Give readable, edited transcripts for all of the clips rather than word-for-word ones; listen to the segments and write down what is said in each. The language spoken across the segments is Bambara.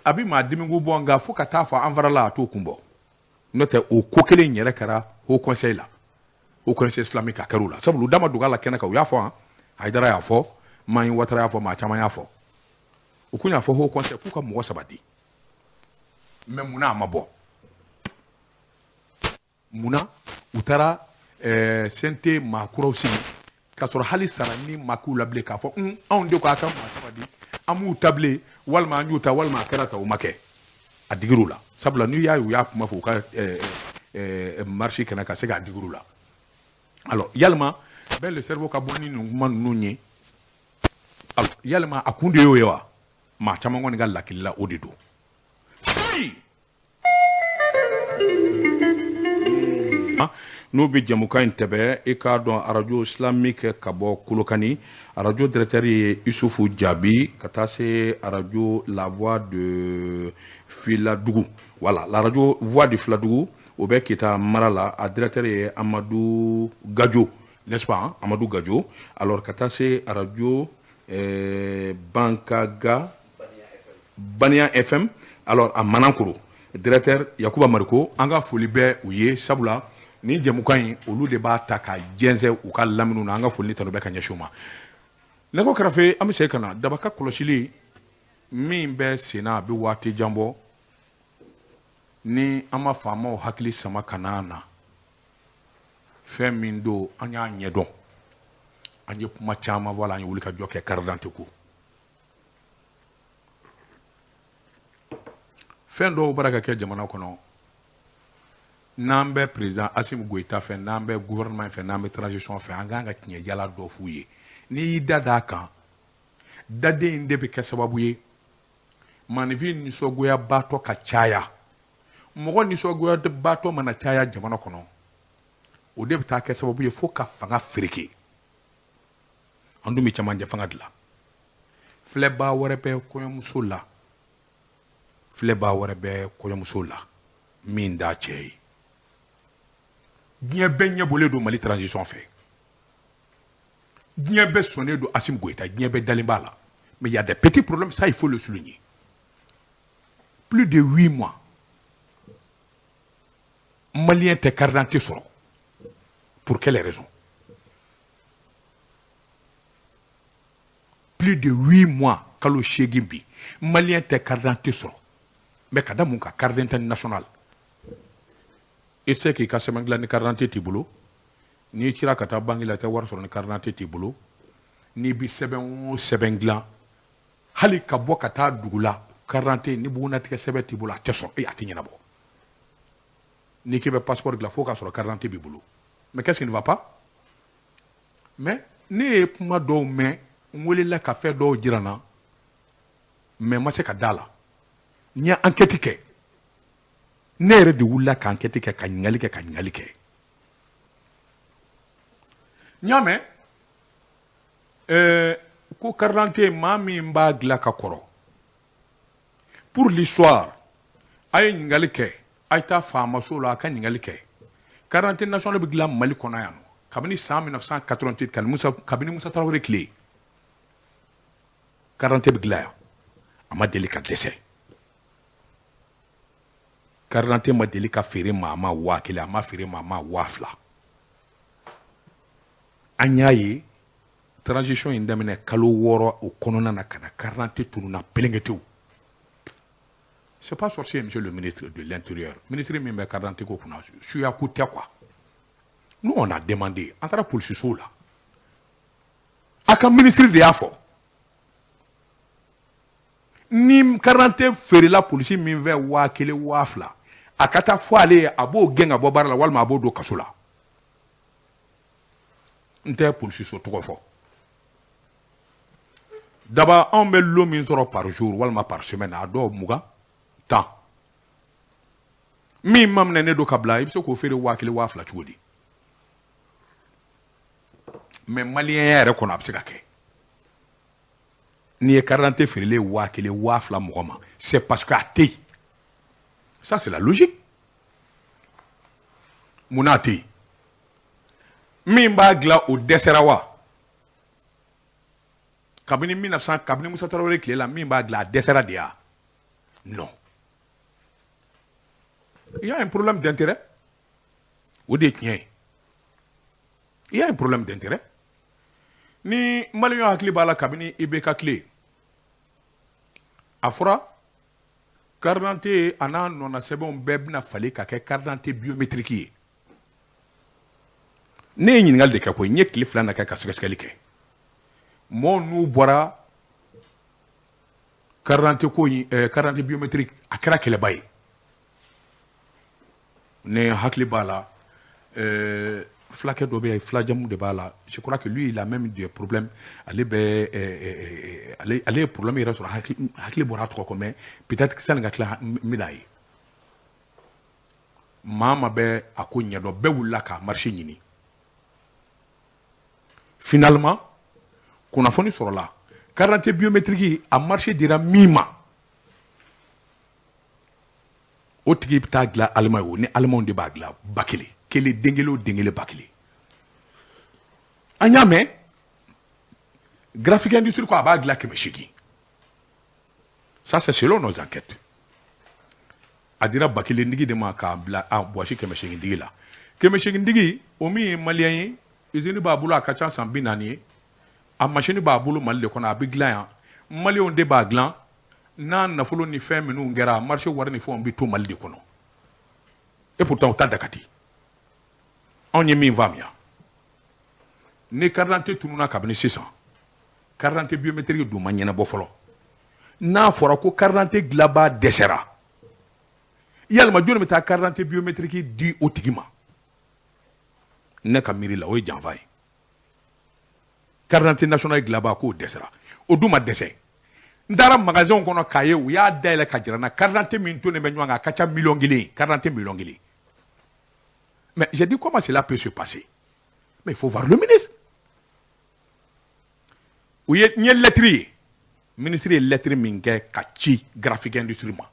A bɛ maa dimiko bɔ, nka fo ka taa fɔ an farala, a t'o kun bɔ. N'o tɛ, o ko kelen in yɛrɛ kɛra haut conseil la, haut conseil islamique, a kɛra o la. Sabula u da ma dogo a la kɛnɛ kan, u y'a fɔ. Han, Hayidara y'a fɔ, Mahi Watara y'a fɔ, maa caman y'a fɔ. U kun y'a fɔ haut conseil k'u ka mɔgɔ 3 di, mais munna a ma bɔ? Munna u taara CNT maa kuraw sigi k'a sɔrɔ hali sara ni maa k'u la bilen, k'a fɔ anw de ko a ka maa 3 di, an m'u ta bilen, walima an y'u ta, walima a kɛra tan? O ma kɛ. A digir'u la, sabula n'i y'a ye u y'a kuma fɔ u ka marche kɛnɛ ka se k'a digir'u la. Alors, yalima Ben le cerveau ka bɔ ni nin kuma ninnu ye, alors yalima a kun de y'o ye wa? Maa caman kɔni ka lakili la, o de don. Si n'u bɛ jɛmukan in tɛbɛ, i k'a dɔn arajo islamique ka bɔ Kolokani, arajo directeur ye Isufu Jaabi, ka taa se arajo La Voix de Filadugu, voilà, la radio Voix de Filadugu, o bɛ Kita mara la, a directeur ye Amadu Gajo, n'est-ce pas, hein? Amadu Gajo. Alors, ka taa se arajo Bankaga Baniya FM, alors a Manankoro, directeur Yakuba Mariko, an ka foli bɛ u ye, sabula ni jɛmukan in, olu de b'a ta ka jɛnsɛn u ka laminiw na. An ka foli ni tanu bɛ ka ɲɛsin u ma. Nɛgɛw kɛrɛfɛ, an bɛ segin ka na dabaka kɔlɔsili min bɛ sen na, a bɛ waati jan bɔ. Ni an ma faamaw hakili sama ka na na fɛn min don, an y'a ɲɛdɔn, an ye kuma caman fɔ a la, an ye wuli ka jɔ kɛ carte d'identité ko. Fɛn dɔw bara ka kɛ jamana kɔnɔ, n'an bɛ président Assimi Goïta fɛ, n'an bɛ gouvernement fɛ, n'an bɛ transition fɛ, an kan ka tiɲɛjala dɔ f'u ye. N'i y'i da d'a kan, daden in de bɛ kɛ sababu ye maninfin nisɔngoyabaatɔ ka caya. Mɔgɔ nisɔngoyabaatɔ mana caya jamana kɔnɔ, o de bɛ taa kɛ sababu ye fo ka fanga fereke. An dun bɛ cɛmancɛ fanga dilan. Filɛbaa wɛrɛ bɛ kɔɲɔmuso la, filɛbaa wɛrɛ bɛ kɔɲɔmuso la min d'a cɛ ye. Diɲɛ bɛɛ ɲɛ bɔlen don Mali transition fɛ, diɲɛ bɛɛ sɔnnen don Assimi Goïta, diɲɛ bɛɛ dalen b'a la. Mais il y a des petits problèmes, ça il faut le souligner. Plus de 8 mois, Malien tɛ carte d'identité sɔrɔ. Pour quelle raison? Plus de 8 mois, kalo 8 bi, Malien tɛ carte d'identité sɔrɔ. Mais ka da mun kan? Carte d'identité nationale, i tɛ se k'i ka sɛbɛn dilan ni carte d'identité t'i bolo. N'i cira ka taa banque la, i tɛ wari sɔrɔ ni carte d'identité t'i bolo. N'i bɛ sɛbɛn o sɛbɛn dilan, hali ka bɔ ka taa dugu la, carte d'identité ni bugunnatigɛ sɛbɛn t'i bolo, a tɛ sɔrɔ, a tɛ ɲɛnabɔ. N'i k'i bɛ passeport dilan, fo k'a sɔrɔ carte d'identité b'i bolo. Mais qu'est-ce qui ne va pas? Mais ne ye kuma dɔw mɛn, n welela ka fɛn dɔw jira n na, mais n ma se ka da la. N ye enquête kɛ, ne yɛrɛ de wulila ka enquête kɛ, ka ɲininkali kɛ, ka ɲininkali kɛ. N y'a mɛn ko carte d'identité, maa min b'a dilan ka kɔrɔ. Pour l'histoire, a ye ɲininkali kɛ, a ye taa faamaso la, a ka ɲininkali kɛ. Carte d'identité nationale bɛ dilan Mali kɔnɔ yan nɔ kabini san 1988, kabini Musa Tarawele tile, carte d'identité bɛ dilan yan. A ma deli ka dɛsɛ. Carte d'identité ma deli ka feere maa ma 1000, a ma feere maa ma 2000. An y'a ye transition in daminɛ kalo 6 o kɔnɔna na, ka na carte d'identité tununna pelenketew. C'est pas sorcier, monsieur le ministre de l'Intérieur. Ministre min bɛ carte d'identité ko kunna, suya ko tɛ quoi. Nous, on a demandé, an taara polisisow la. A ka ministre de y'a fɔ. Ni carte d'identité feerela polisi min fɛ 1000, 2000, a ka taa fɔ ale ye, a b'o gɛn ka bɔ baara la, walima a b'o don kaso la. N tɛ polisiso tɔgɔ fɔ. Daba, anw bɛ lot min sɔrɔ par jour walima par semaine, a dɔw 20, 10. Min ma minɛ ne don ka bila, i bɛ se k'o feere 1000, 2000 cogo di? Mais maliyɛnya yɛrɛ kɔnɔ, a bɛ se ka kɛ. N'i ye carte d'identité feerelen 1000, 2000 mɔgɔ ma, c'est parce que a tɛ yen. Ça, c'est la logique. Mun n'a tɛ yen? Min b'a dilan, o dɛsɛra wa? Kabini 1900, kabini Musa Tarawele tile la, min b'a dilan, a dɛsɛra de ya? Non. Il y a un problème d'intérêt. O de ye tiɲɛ ye. Il y a un problème d'intérêt. Ni maliyɛn hakili b'a la, kabini IBK tile, a fɔra carte d'identité a n'a nɔna sɛbɛnw bɛɛ bɛna falen ka kɛ carte d'identité biométrique ye. Ne ye ɲininkali de kɛ koyi. N ye tile 2 na kɛ ka sɛgɛsɛgɛli kɛ. Mɔgɔw n'u bɔra carte d'identité ko in, carte d'identité biométrique, a kɛra kɛlɛba ye. Ne hakili b'a la, fulakɛ dɔ bɛ yen, filajamu de b'a la. Je crois que lui, il a même des problèmes. Ale bɛ ale ye problème yɛrɛ sɔrɔ. Hakili bɔra a tɔgɔ kɔ, mais peut-être sani ka tila, n bɛna ye. Maa ma bɛ a ko ɲɛdɔn, bɛɛ wulila k'a marché ɲini. Finalement, kunnafoni sɔrɔla, carte d'identité biométrique, a marché dira min ma, o tigi bɛ taa dilan Allemagne. O ni Allemagne de b'a dilan, 1000 kelen, den kelen o den kelen 1000. An y'a mɛn, Graphic Industrie ko a b'a dilan 800. Ça, c'est selon nos enquêtes. A dira 1000 digi de ma k'a bila a bɔsi 800 digi la. 800 digi o min ye maliyɛn ye, usine b'a bolo, a ka ca san 40 ye. A machine b'a bolo Mali de kɔnɔ, a bɛ dilan yan, maliyɛnw de b'a dilan. N'a nafolo ni fɛn minnu kɛra, marché wari ni fɛnw bɛ to Mali de kɔnɔ. Et pourtant, o ta da ka di. Anw ye min faamuya, ni carte d'identité tununa kabini sisan, carte d'identité biométrique dun ma ɲɛnabɔ fɔlɔ. N'a fɔra ko carte d'identité dilanbaa dɛsɛra, yalima jɔnni bɛ taa carte d'identité biométrique di o tigi ma? Ne ka miiri la, o ye janfa ye. Carte d'identité nationale dilanbaa k'o dɛsɛra, o dun ma dɛsɛ. N taara magasin kɔnɔ k'a ye, u y'a dayɛlɛ ka jira n na, carte d'identité min tonnen bɛ ɲɔgɔn kan, a ka ca 1 million ye, carte d'identité 1 million. Mais j'ai dit, comment cela peut se passer? Mais il faut voir le ministre. U ye n ye lettre ye, ministre ye lettre min kɛ ka ci Graphic Industrie ma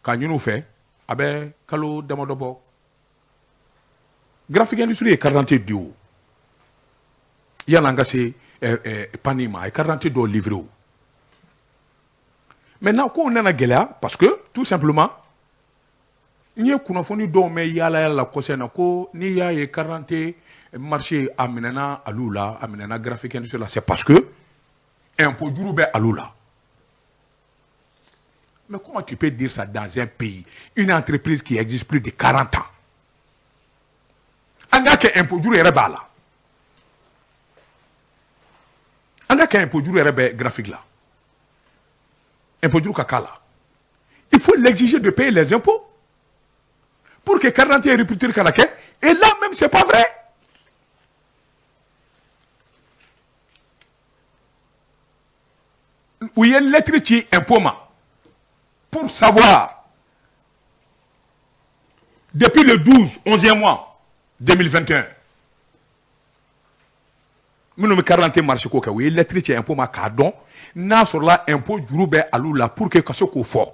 k'a ɲini u fɛ, a bɛ kalo damadɔ bɔ. Graphic Industrie ye carte d'identité di o, yan'an ka se panne ma, a ye carte d'identité dɔw livré o. Maintenant, kow nana gɛlɛya, parce que tout simplement, n ye kunnafoni dɔw mɛn yaala yaala la kɔsɛ in na, ko n'i y'a ye carte d'identité marché a minɛna alu la, a minɛna Graphic Industrie la, c'est parce que impôt juru bɛ alu la. Mais comment tu peux dire ça dans un pays, une entreprise qui existe plus de 40 ans? An k'a kɛ impôt juru yɛrɛ b'a la, an ka kɛ impôt juru yɛrɛ bɛ Graphic la, impôt juru ka k'a la. Il faut l'exiger de payer les impôts pour que carte d'identité rupture kana kɛ. Et là même, c'est pas vrai. U ye lettre ci impôt ma pour savoir, depuis le 12 11e mois 2021, minnu bɛ carte d'identité marché ko kɛ, u ye lettre ci impôt ma k'a dɔn n'a sɔrɔla impôt juru bɛ alu la, pour que ka se k'o fɔ.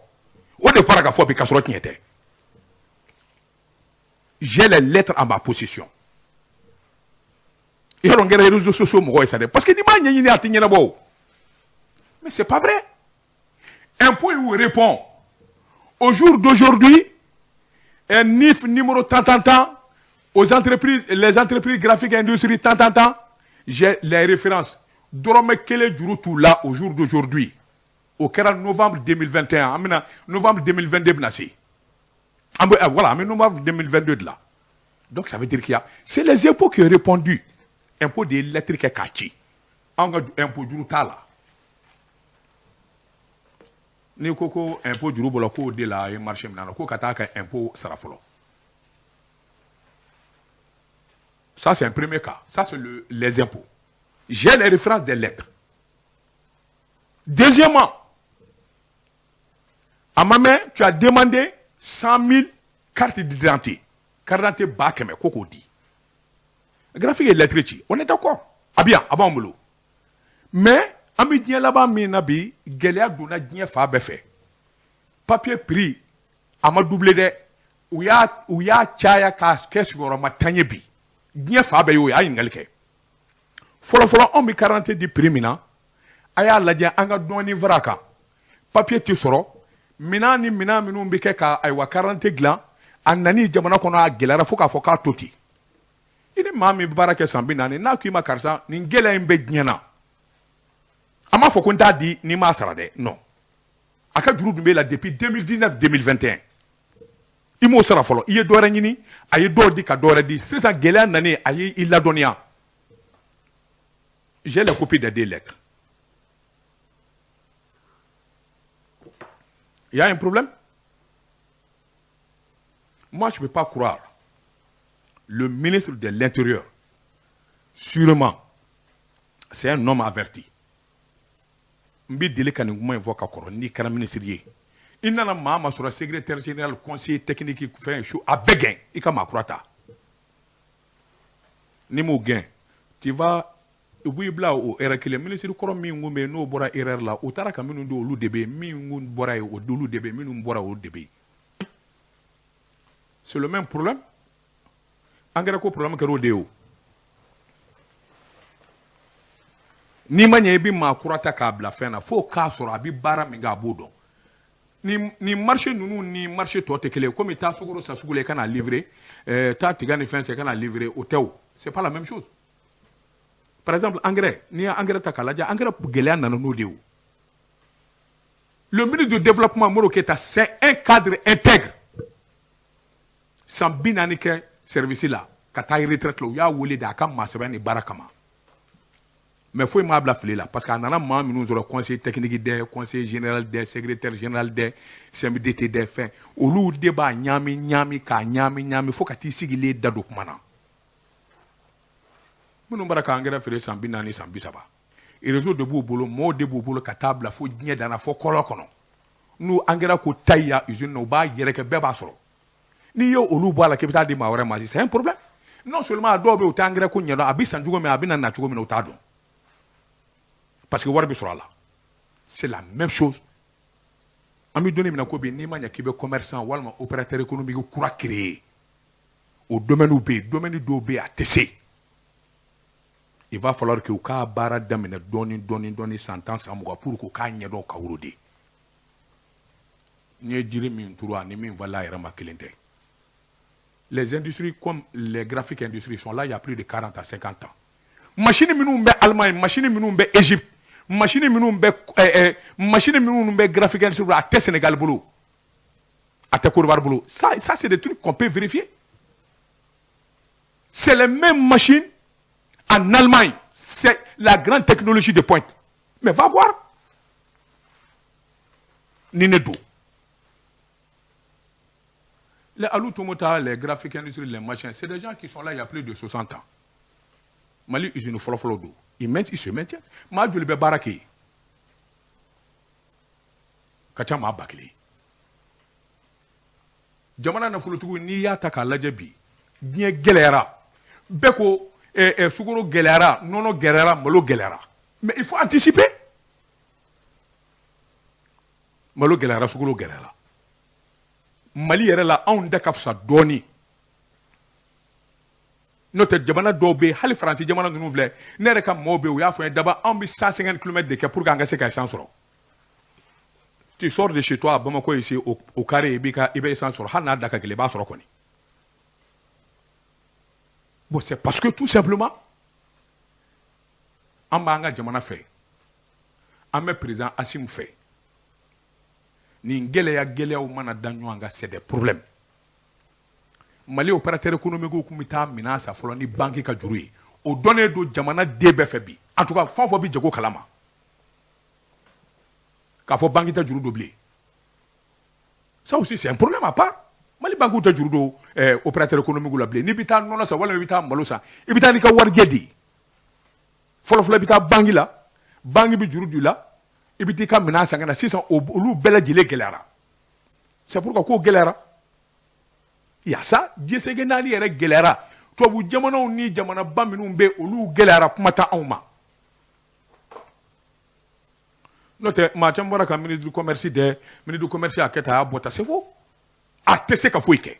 O de fɔra ka fɔ bi, k'a sɔrɔ tiɲɛ tɛ. J'ai les lettres en ma possession. Yɔrɔ n kɛra réseaux sociaux mɔgɔ ye sa dɛ, parce que n'i m'a ɲɛɲini, a tɛ ɲɛnabɔ o. Mais c'est pas vrai. Impôt, il vous répond: au jour d'aujourd'hui, un NIF numéro tant tant tant aux entreprises, les entreprises Graphiques Industrie tant tant tant. J'ai les références. Dɔrɔmɛ kelen juru t'u la au jour d'aujourd'hui. O kɛra novembre 2021, an bɛna novembre 2022 bɛna se, an bɛ, voilà, an bɛ novembre 2022 de la. Donc ça veut dire qu'il y a, c'est les impôts qui ont répondu. Impôt de ye lettre kɛ k'a ci, anw ka impôt juru t'a la. N'i ko ko impôt juru bɔra k'o de la, a ye marché min na, ko ka taa ka impôt sara fɔlɔ. Ça, c'est un premier cas. Ça, c'est les impôts. J'ai les références des lettres. Deuxièmement, à ma main, tu as demandé 100 000 cartes d'identité. Carte d'identité 100 000, ko k'o di. Graphique ye lettre ci. On est d'accord. A bɛ yan, a b'anw bolo. Mais an bɛ diɲɛ laban min na bi, gɛlɛya donna diɲɛ fan bɛɛ fɛ. Papier prix, a ma doubler dɛ. U y'a caya k'a kɛ sigiyɔrɔma 10 ye bi. Diɲɛ fan bɛɛ y'o ye, a ye ɲininkali kɛ. Fɔlɔ fɔlɔ, anw bɛ carte di prix min na, a y'a lajɛ an ka dɔɔnin fara a kan. Papier tɛ sɔrɔ, minɛn ni minɛn minnu bɛ kɛ ka ayiwa carte dilan, a nani jamana kɔnɔ a gɛlɛyara fo k'a fɔ k'a to ten. I ni maa min bɛ baara kɛ san 40, n'a k'i ma karisa nin gɛlɛya in bɛ diɲɛ na, a m'a fɔ ko n t'a di n'i m'a sara dɛ, non. A ka juru dun b'e la depuis 2019 2021. I m'o sara fɔlɔ, i ye dɔ wɛrɛ ɲini, a ye dɔw di ka dɔ wɛrɛ di. Sisan gɛlɛya nalen, a ye i ladɔnniya. J'ai la copie des deux lettres. Il y a un problème? Moi, je ne peux pas croire. Le ministre de l'Intérieur, sûrement, c'est un homme averti. N bɛ deli ka nin kuma in fɔ ka kɔrɔ, n'i kɛra ministre ye, i nana maa ma sɔrɔ secrétaire général, conseiller technique, fɛn su a bɛɛ gɛn, i ka maa kura ta. N'i m'o gɛn, tu vas u b'i bila o erreur kelen. Ministre kɔrɔ min kun bɛ yen, n'o bɔra erreur la, u taara ka minnu don, olu de bɛ yen. Min kun bɔra yen, o olu de bɛ yen. Minnu bɔra, olu de bɛ yen. C'est le même problème. Engrais ko problème kɛra o de ye o. N'i ma ɲɛ, i bɛ maa kura ta k'a bila fɛn na fo k'a sɔrɔ a bɛ baara min kɛ, a b'o dɔn. Ni marché ninnu ni marché tɔ tɛ kelen ye. Komi taa sukaro san sugu la, i ka n'a livrer, taa tiga ni fɛn san, i ka n'a livrer, o tɛ o. C'est pas la même chose. Par exemple, engrais, n'i ye engrais ta k'a lajɛ, engrais gɛlɛya nana n'o de ye o. Le ministre du développement, Modibo Keïta, c'est un cadre intègre. San 40 kɛ service la ka taa retraite la, u y'a wele de a ka maasɛbɛn ni baara kama. Mais foyi m'a bila fili la, parce que a nana maa minnu sɔrɔ, conseiller technique dɛ, conseiller général dɛ, secrétaire général dɛ, CMDT dɛ, fɛn, olu de b'a ɲaami ɲaami k'a ɲaami ɲaami fo ka t'i sigilen da don kuma na. Minnu bɔra ka engrais feere san 40, san 30, réseau de b'u bolo, mɔɔw de b'u bolo ka taa bila fo diɲɛ danna fo kɔlɔn kɔnɔ. N'u engrais ko tayi ya usine na, u b'a yɛrɛkɛ, bɛɛ b'a sɔrɔ. N'i ye olu bɔ a la k'i bɛ taa di maa wɛrɛ ma, c'est un problème. Non seulement a dɔw bɛ yen, u tɛ engrais ko ɲɛdɔn, a bɛ san cogo min, a bɛ na cogo min na, u t'a dɔn, parce que wari bɛ sɔrɔ a la. C'est la même chose. An bɛ don min na ko bi, n'i ma ɲɛ k'i bɛ commerçant walima opérateur économique kura créer, o domaine bɛ yen, domaine dɔw bɛ yen, a tɛ se. Il va falloir que u k'a baara daminɛ dɔɔni dɔɔni dɔɔni, san 10, san 20, pour que u k'a ɲɛdɔn ka woro de. N'i ye jiri min turu ani min falen a yɛrɛ ma, kelen tɛ. Les industries comme les graphiques industries sont là il y a plus de 40 à 50 ans. Machine minnu bɛ Allemagne, machine minnu bɛ Égypte, machine minnu bɛ graphique industrie, a tɛ Sénégal bolo, a tɛ Côte d'Ivoire bolo. Ça, c'est des trucs qu'on peut vérifier. C'est les mêmes machines en Allemagne. C'est la grande technologie de pointe. Mais va voir. Ni ne don. Les Alou Tomota, les graphiques industries, les machins, c'est des gens qui sont là il y a plus de 60 ans. Mali usine fɔlɔ fɔlɔ don. Ils se maintiennent. Maa joli bɛ baara kɛ yen? Ka ca maa 1000 ye. Jamana nafolotigiw, n'i y'a ta k'a lajɛ bi, diɲɛ gɛlɛyara. Bɛɛ ko sukaro gɛlɛyara, nɔnɔ gɛlɛyara, malo gɛlɛyara. Mais il faut anticiper. Malo gɛlɛyara, sukaro gɛlɛyara. Mali yɛrɛ la, anw da ka fisa dɔɔni. N'o tɛ, jamana dɔw bɛ yen, hali Faransi jamana ninnu filɛ, ne yɛrɛ ka mɔɔw bɛ yen, u y'a fɔ n ye daba, anw bɛ 150 kilomètres de kɛ pour que an ka se ka essence sɔrɔ. Tu sors de chez toi à Bamako ici, au carré, i b'i ka i bɛ essence sɔrɔ, hali n'a da ka gɛlɛn, i b'a sɔrɔ kɔni. Bon, c'est parce que tout simplement, an b'an ka jamana fɛ, an bɛ président Assimi fɛ. Nin gɛlɛya gɛlɛyaw mana da ɲɔgɔn kan, c'est des problèmes. Mali opérateur économique kun bɛ taa minɛn san fɔlɔ ni banque ka juru ye. O dɔnnen don jamana den bɛɛ fɛ bi. En tout cas, fɛn o fɛn bɛ jago kalama, k'a fɔ banque tɛ juru don bilen. Ça aussi, c'est un problème à part. Mali banque tɛ juru don opérateur économique la bilen. N'i bɛ taa nɔnɔ san walima i bɛ taa malo san, i bɛ taa n'i ka warijɛ de ye. Fɔlɔ fɔlɔ, i bɛ taa banque la, banque bɛ juru don i la, i bɛ t'i ka minɛn san ka na. Sisan, olu bɛɛ lajɛlen gɛlɛyara. C'est pourquoi ko gɛlɛyara. Yaasa diɲɛ naani yɛrɛ gɛlɛyara. Tubabu jamanaw ni jamanaba minnu bɛ, olu gɛlɛyara, kuma tɛ anw ma. N'o tɛ, maa caman bɔra ka ministre du commerce dɛ, ministre du commerce y'a kɛ tan, a y'a bɔ tan, c'est faux. A tɛ se ka foyi kɛ,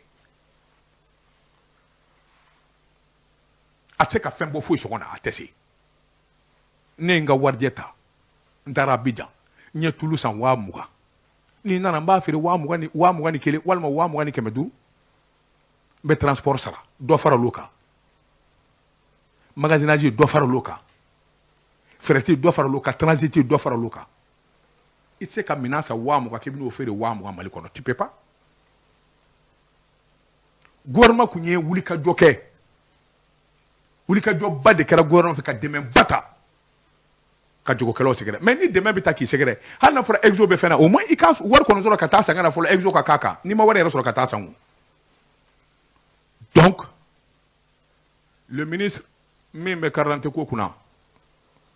a tɛ se ka fɛn bɔ foyi sɔngɔ na, a tɛ se. Ne ye n ka warijɛ ta, n taara Abidjan, n ye tulu san 20 000. N'i nana n b'a feere 20,000, 21,000 walima 20,500. N bɛ transport sara, dɔ fara l'o kan. Magasinage, dɔ fara l'o kan. Fret, dɔ fara l'o kan. Transit, dɔ fara l'o kan. I tɛ se ka minɛn san 20,000 k'i bɛn'o feere 20,000 Mali kɔnɔ, tu peux pas. Gouvernement kun ye wulikajɔ kɛ, wulikajɔba de kɛra gouvernement fɛ ka dɛmɛba ta ka jagokɛlaw sɛgɛrɛ. Mais ni dɛmɛ bɛ taa k'i sɛgɛrɛ, hali n'a fɔra exo bɛ fɛn na, au moins i ka wari kɔni sɔrɔ ka taa san ka na fɔlɔ, exo ka k'a kan. N'i ma wari yɛrɛ sɔrɔ ka taa san o. Donc le ministre min bɛ carte d'identité ko kunna,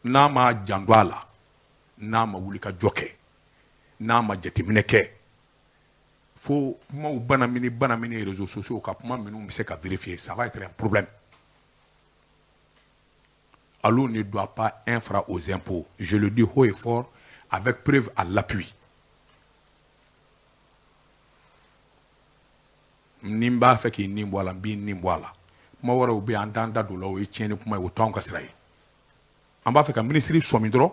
n'a ma janto a la, n'a ma wuli ka jɔ kɛ, n'a ma jateminɛ kɛ, fo kumaw banamini banamini réseaux sociaux ka kuma minnu bɛ se ka vérifier, ça va être un problème. Alou ne doit pas un franc aux impôts. Je le dis haut et fort, avec preuve à l'appui. Ni n b'a fɛ k'i nin bɔ a la, n b'i nin bɔ a la. Kuma wɛrɛw bɛ yen, an t'an da don o la, o ye tiɲɛni kuma ye, o t'anw ka sira ye. An b'a fɛ ka minisiri sɔmi dɔrɔn,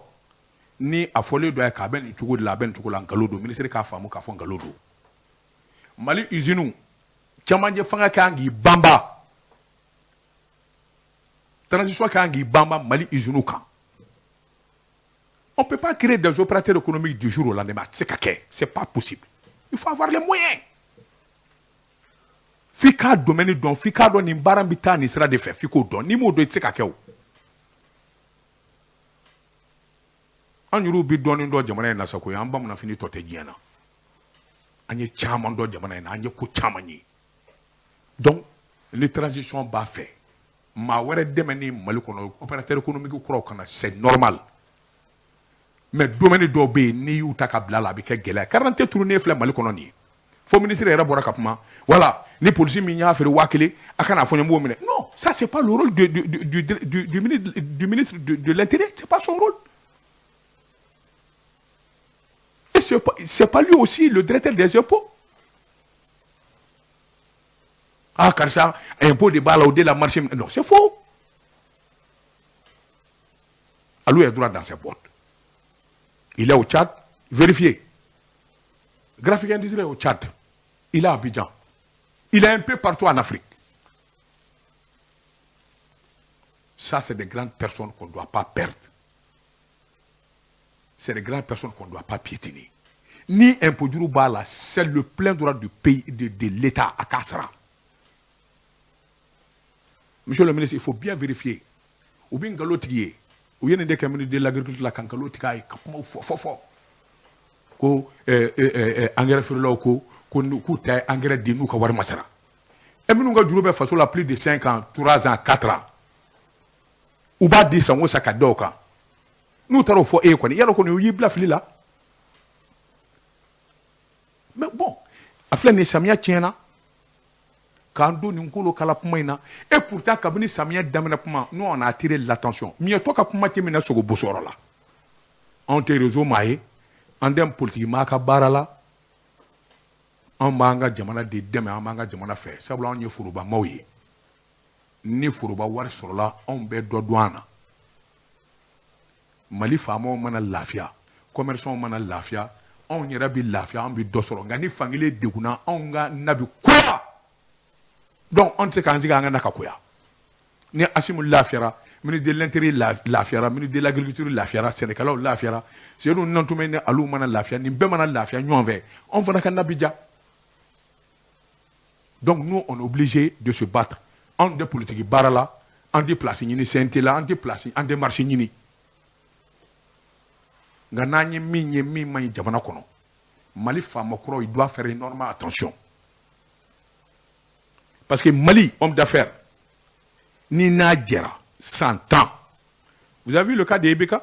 ni a fɔlen dɔ ye k'a bɛ nin cogo de la, a bɛ nin cogo la, nkalon don. Minisiri k'a faamu k'a fɔ nkalon don. Mali usine camancɛ fanga kan k'i banba, transition kan k'i banba Mali usine kan. On peut pas créer des opérateurs économiques du jour au lendemain, a tɛ se ka kɛ, c'est pas possible. Il faut avoir les moyens. F'i k'a domaine dɔn, f'i k'a dɔn nin baara bɛ taa nin sira de fɛ, f'i k'o dɔn. N'i m'o dɔn, i tɛ se ka kɛ o. An yɛrɛw bɛ dɔɔnin dɔn jamana in na sa koyi, an bamananfini tɔ tɛ diɲɛ na. An ye caman dɔn jamana in na, an ye ko caman ye. Donc ni transition b'a fɛ maa wɛrɛ dɛmɛ ni Mali kɔnɔ opérateur économique kuraw kana, c'est normal. Mais domaine dɔw bɛ yen, n'i y'u ta ka bila la, a bɛ kɛ gɛlɛya. Carte d'identité turunnen filɛ Mali kɔnɔ nin ye. Fo ministre yɛrɛ bɔra ka kuma, voilà, ni polisi min y'a feere 1000, a kana fɔ n ye n b'o minɛ. Non, ça c'est pas le rôle du ministre de l'Intérieur, c'est pas son rôle. Et c'est pas lui aussi le directeur des impôts. Ah, karisa, impôt de b'a la, o de la marché. Non, c'est faux. Alou est droit dans ses bottes. Il est au Tchad, vérifiez. Graphique industriel est au Tchad. Il est à Abidjan. Il est un peu partout en Afrique. Ça, c'est des grandes personnes qu'on ne doit pas perdre. C'est des grandes personnes qu'on ne doit pas piétiner. Ni impôt du bas là, c'est le plein droit du pays, de l'État à Kassara. Monsieur le ministre, il faut bien vérifier. Ou bien nkalon tigi ye, u ye nin de kɛ ministre de l'agriculture la ka nkalon tigɛ a ye ka kumaw fɔ fɔ fɔ ko engrais feerelaw ko k'u tɛ engrais di n'u ka wari ma sara. E minnu ka juru bɛ faso la plus de 5 ans, 3 ans, 4 ans, u b'a di san o san ka da o kan. N'u taara o fɔ e ye kɔni, yala kɔni u y'i bila fili la. Mais bon, a filɛ nin ye, samiya tiɲɛna k'an don nin kolo kala kuma in na. Et pourtant kabini samiya daminɛ kuma, nous on a attiré l'attention. Miɲɛtɔ ka kuma tɛ minɛ sogo bosiyɔrɔ la. Anw tɛ réseau maa ye, an tɛ politique maa ka baara la. Anw b'an ka jamana de dɛmɛ, an b'an ka jamana fɛ, sabula anw ye forobamaw ye. Ni foroba wari sɔrɔla, anw bɛ dɔ dɔn an na. Mali faamaw mana lafiya, commerçants mana lafiya, anw yɛrɛ bɛ lafiya, anw bɛ dɔ sɔrɔ. Nka ni fankelen degunna, anw ka na bɛ koya. Donc anw tɛ se k'an sigi an ka na ka koya. Ni Assimi lafiyara, ministre de l'Intérieur lafiyara, ministre de l'Agriculture lafiyara, sɛnɛkɛlaw lafiyara, Seydou Nantoumé ni Alou mana lafiya, nin bɛɛ mana lafiya ɲɔgɔn fɛ, anw fana ka na bi ja. Donc nous, on est obligé de se battre. Anw tɛ politique baara la, an tɛ place ɲini CNT la, an tɛ place, an tɛ marché ɲini. Nka n'an ye min ye min man ɲi jamana kɔnɔ, Mali faama kuraw, il doit faire énormément attention. Parce que Mali, homme d'affaires, ni n'a jɛra 100 ans. Vous avez vu le cas de IBK?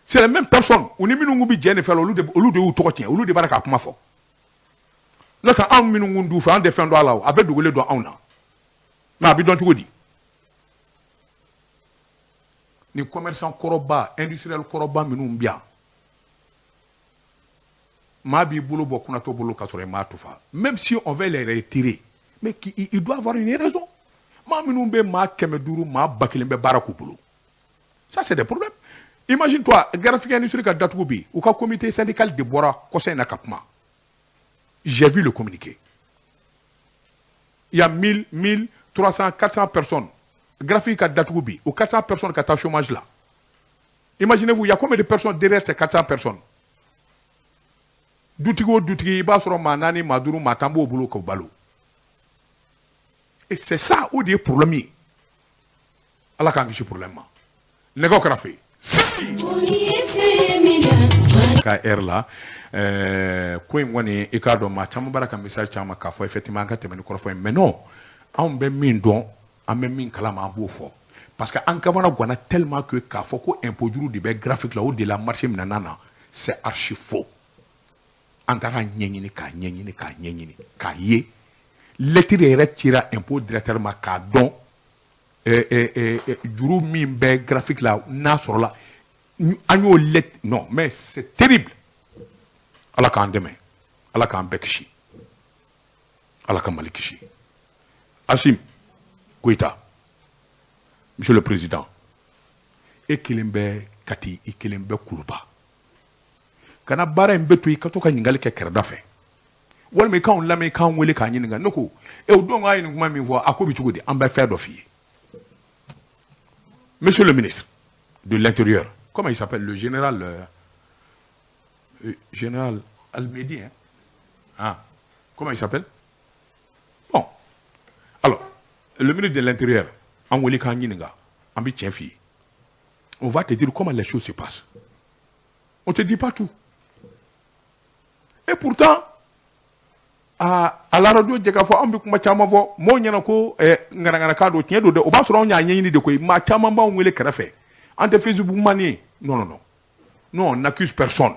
C'est la même personne. U ni minnu bɛ jɛ nin fɛn la, olu de y'u tɔgɔ tiɲɛ, olu de b'a la k'a kuma fɔ. N'o tɛ anw minnu kun t'u fɛ, an tɛ fɛn dɔn a la o, a bɛɛ dogolen don anw na. Mais a bɛ dɔn cogo di? Ni commerçant kɔrɔba, industriel kɔrɔba minnu bɛ yan, maa b'i bolo bɔ kunnatɔ bolo ka sɔrɔ i m'a tufa. Même si on veut les retirer, mais il doit avoir une raison. Maa minnu bɛ maa 500, maa 1000 bɛ baara k'u bolo. Ça, c'est des problèmes. Imagine toi, Graphic Industrie ka datugu bi, u ka comité syndical de bɔra kɔsa in na ka kuma. J'ai vu le communiqué. Il y a 1000, 1300, 400 personnes. Graphic ka datugu bi, ou 400 personnes ka taa chômage là. Imaginez-vous, il y a combien de personnes derrière ces 400 personnes? Dutigi o dutigi, i b'a sɔrɔ maa naani, maa duuru, maa tan b'o bolo k'o balo. Et c'est ça o de ye problème ye. Ala k'an kisi problème ma. Nɛgɛw kɛrɛfɛ. Ka heure la ko in kɔni, i k'a dɔn, maa caman b'ara ka message caman k'a fɔ effectivement an ka tɛmɛ ni kɔrɔfɔ ye, mais non, anw bɛ min dɔn, an bɛ min kalama, an b'o fɔ, parce que an kamana ganna tellement que k'a fɔ ko impôt juru de bɛ Graphic la, o de la marché minɛna na, c'est archi faux. An taara ɲɛɲini, k'a ɲɛɲini, k'a ɲɛɲini, k'a ye lettre yɛrɛ cira impôt directeur ma k'a dɔn juru min bɛ Graphic la n'a sɔrɔla an y'o lettre. Non mais c'est terrible. Ala k'an dɛmɛ, Ala k'an bɛɛ kisi, Ala ka Mali kisi. Assimi Goïta, monsieur le président, e kelen bɛ Kati, i kelen bɛ Kuluba, kana baara in bɛ to i ka to ka ɲininkali kɛ kɛrɛda fɛ, walima i k'anw lamɛn, i k'an wele k'an ɲininka. Ne ko e o don, k'a ye nin kuma min fɔ, a ko bɛ cogo di? An bɛ fɛn dɔ f'i ye. Monsieur le ministre de l'Intérieur, comment il s'appelle, le général général Almedi, hein? Ah, comment il s'appelle? Bon, alors, le ministre de l'Intérieur, an wele k'an ɲininka, an bɛ tiɲɛ f'i ye. On va te dire comment les choses se passent. On te dit pas tout. Et pourtant, à la radio jɛ k'a fɔ, anw bɛ kuma caman fɔ mɔgɔw ɲɛna ko ŋanaŋanakan don. Tiɲɛ don dɛ, o b'a sɔrɔ anw y'a ɲɛɲini de koyi. Maa caman b'anw wele kɛrɛfɛ. An tɛ Facebook man ye. Non, non, non, non, on n'accuse personne,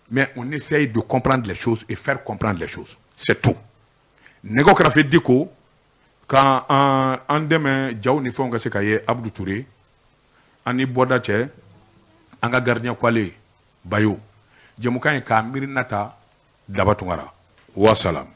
mais on essaye de comprendre les choses et faire comprendre les choses, c'est tout. Nɛgɛw kɛrɛfɛ diko ka an dɛmɛ jaw ni fɛnw ka se ka ye. Abdou Touré, an ni bɔda cɛ, an ka gardien kwale bayo, jɛmukan ye k'a miirina ta Daba Tunkara. Wasalam.